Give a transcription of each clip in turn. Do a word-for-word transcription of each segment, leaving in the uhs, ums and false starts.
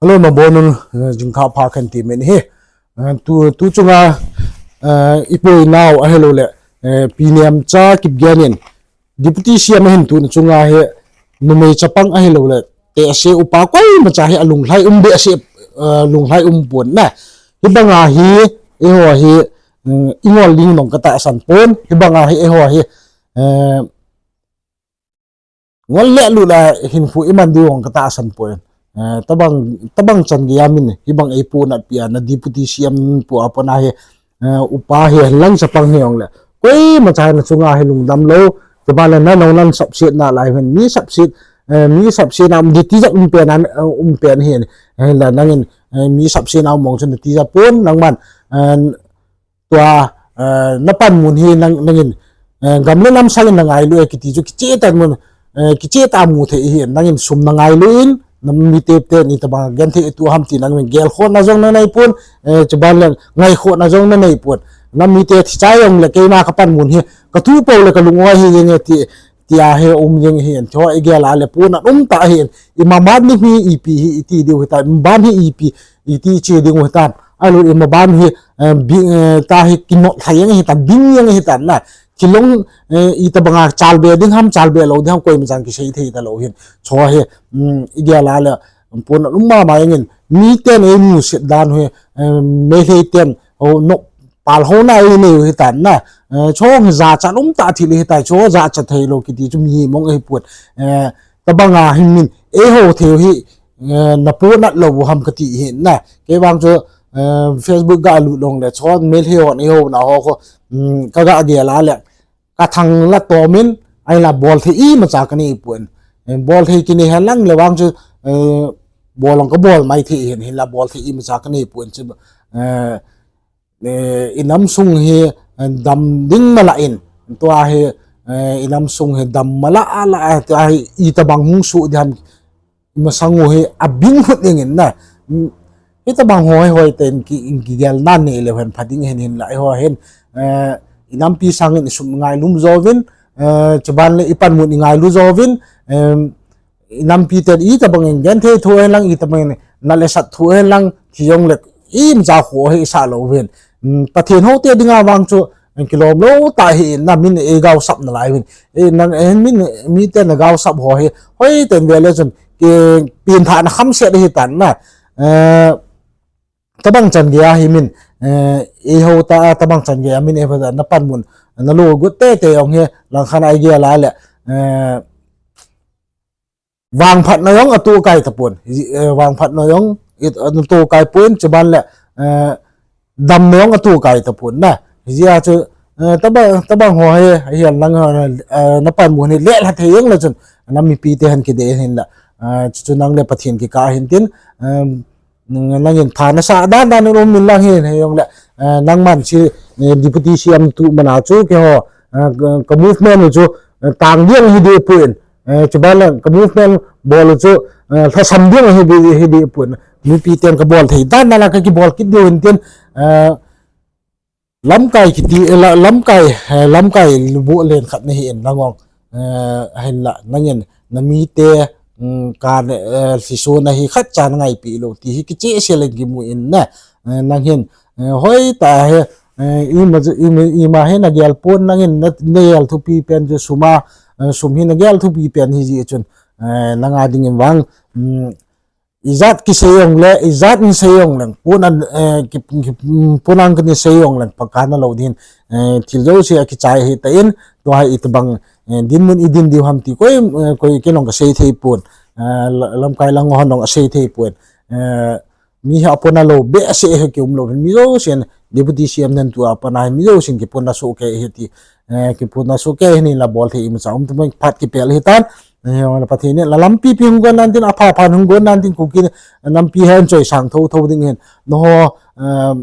Hello, nabonun, eh, jingkah pha khen ti min hi. Eh, tu, tu chunga, eh, ipu inau ahilouleh, eh, Pi Nemcha Kipgen in, Deputy C M ahin tuna chunga hi, numei chapang ahilouleh, tehse upa koimacha hi alunglhai um behseh, eh, lunglhai um pon na. Hibanga hi, eiho hi, mm, ingol ding nong katahsan pon, hibanga hi, eiho hi, eh, ngol le lut a hinkho iman diu jong katahsan pon. Eh, tabang, tabang chan gei a min, hibang eipu natpi a, na Deputy C M pu a pona hi, eh, upa hi, lang chapang hi jongle. Koimacha na chunga hi lungdam lou, chuban le na nong nan sapset nalai hin, mi sapset, eh, mi sapset na um di tijat um pen an, eh, um pen hin, eh, la nangin, eh, mi sapset na um mong chun tijat pon, nangman, eh, tua, eh, na panmun hi nang, nangin, eh, gam le nam sangin na ngailu e kiti chu kicheh tah mun, eh, kicheh tah mu thei hi, nangin sum na ngailu in, na mite ten itobang genthei tua ham ti nangin gelkhohna jong na nei pon, eh, chuban le ngaikhohna jong na nei pon. Na mite thi chai jongle keima ka panmun hi, ka tu pou le ka lung oi hi jeng e ti, tia hi um jeng hi, an tho igel a le pon an um ta hi, imaban ni hi ipi hi iti diu hitan, imaban hi ipi, iti che ding u hitan. Alu imaban hi, eh, bi, eh, ta hi kinot lhai jeng hitan, bing jeng hitan na. Kilong, eh, itobanga chalbe ding ham, chalbe lou ding ham, koimachan kisei thei talou hin. Cho hi, mm, igel a le, pon an um mama jeng in, miten eimusit dan hi, eh, Meitei ten, ho, no, pal ho na ei nei u hitan na. Eh, cho hi jachat um ta thil hitai, cho jachat thei lou kiti chu mi mong ei pon. Eh, tabanga hi min, eiho thei hi, eh, na pon nat lou ham kati hi na. Kei vang chu, eh, Facebook ga lut jongle, cho Meitei hon eiho na ho kho, mm, ka ga gel a le, ka thang la tomin, ahinla bol thei imacha ka nei pon. Eh, bol thei kinei hen lang le vang chu, eh, bol jong ka bol mai thei hin, hinla bol thei imacha ka nei pon chu, eh, eh, inam sung hi, eh, dam ding mala in, tua hi, eh, inam sung hi dam mala a la, tua hi itobang hung soh ding ham, masang u hi abing hut ding in na. Mm, hitobang ho hi hoiten ki, kigel na nei le hen pha ding hin, hinla eiho hin, eh, inampi sangin isum ngailum jouvin, eh, chuban le ipanmun ingailu jouvin, em, inampi ten itobang in genthei thu hen lang, itobang in na le sat thu hen lang, thi jongle imacha kho hi isah lou hin. Mm, Pathen houte dinga vang chu, kilom lou ta hi na min eigaosap nalai hin. E, nang, eh, min, mite na gaosap ho hi, hoiten vele chun, ki, pengthah na khamset hitan na. Eh, tabang chan gei a hi min, eh, eiho ta, tabang chan gei a min eiho ta na panmun, na lo gut tete jong hi, langkhat a igel a le, eh, vangphatna jong atoh kai tapon, eh, vangphatna jong, it, atoh kai pon, chuban le, eh, damna jong atoh kai tapon na. Hijeh a chu, eh, tabang, tabang ho hi, hian lang ho, eh, na panmun hi le lha thei jeng le chun, na mipi te han kidei hin la. Eh, chu, chu nang le Pathen kikah hin tin, eh, nangin tha nasah dan dan in um in lang hin, hijongle, eh, nangman chu, eh, Deputy C M tu mana chu keiho, eh, ka, ka movement u chu, eh, tang ding hi deh pon, eh, chuban le ka movement bol u chu, eh, lhasam ding hi deh, hi deh pon. Mipi ten ka bol thei dan dan a ka kibol kit diu hin tin, eh, lamkai kiti, eh, la, lamkai, eh, lamkai lubu len khat nahi in nangong, eh, ahinla, nangin, na mite, mm, ka, eh, lhiso na hi khat cha na ngaipi lou ti hi kicheh sel in kimu in na, eh, nang hin, eh, hoitah hi, eh, ima, ima, ima hi na gel pon nangin na, na gel thupi pen chu sum a, eh, sum hi na gel thupi pen hijeh chun, eh, nanga dingin vang, mm, ijat kisei jongle, ijat in sei jongleng, pon an, eh, ki, ki, pon an kani sei jongleng, pakana lou din, eh, thil jouse akichai hitan, tua hi itobang, eh, dinmun idin diu ham ti, koi, eh, koi kei nong kasei thei pon, eh, la, lamkai lang ho nong asei thei pon, eh, mi hi apona lou behseh hi kium lou hin, mi jousen, Deputy C M nan tua pana hi, mi jousen kipona soh kei hi ti, eh, kipona soh kei hi ni la bol thei imacha um tu mai phat kipel hitan, eh, la Pathen in la lampi pi hung gon nan tin, apha phan hung gon nan tin, Kuki nampi hin choisang thotho ding hin, naho, eh,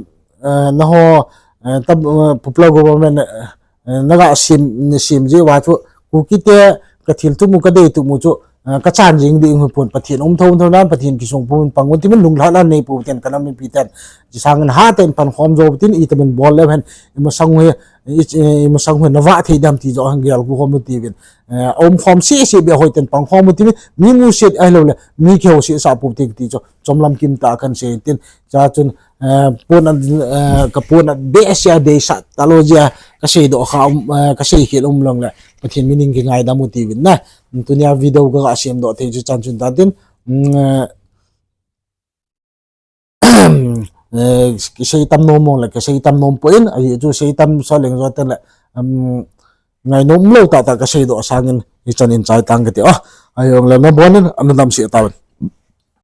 eh, naho, eh, tab, eh, popular government, eh, eh, naga sem, sem jeh uva chu, Kuki te ka thil tumu, ka dei tumu chu, eh, ka chan jing ding hi pon, Pathen um tho, um tho nan, Pathen kisung pon, pang un ti min lunglhahna nei pou ten ka nam mipi ten, Chisangin hatah in pankhom jou tin, itobang bol leu hen, imasang u hi, i, imasang u hi navah thei dem ti joh hin gelkhom u tiuvin. Eh, aumkhom sese beh hoitah in pankhom u tiuvin, mi musit ahilouleh mi kihousah pou te ti chu chomlam kimtah kahin sei tin. Chua chun, eh, ponat, eh, kaponat behseh a deisah talou jeh a kaseidoh kha um, eh, kaseikhel um jongleh Pathen min in kingaidam u tiuvin na. Tunia video kaga semdoh thei chu chan chun tatin, mm, eh, eh, kisei tam nom mong leh kisei tam nom poi, ajeh chu sei tam sa leng joh tengleh, um, ngainom lou tahtah kaseidoh sangin hichan in chai tang kati. Ah, ahijongleh nabon in ana damsel tauvin.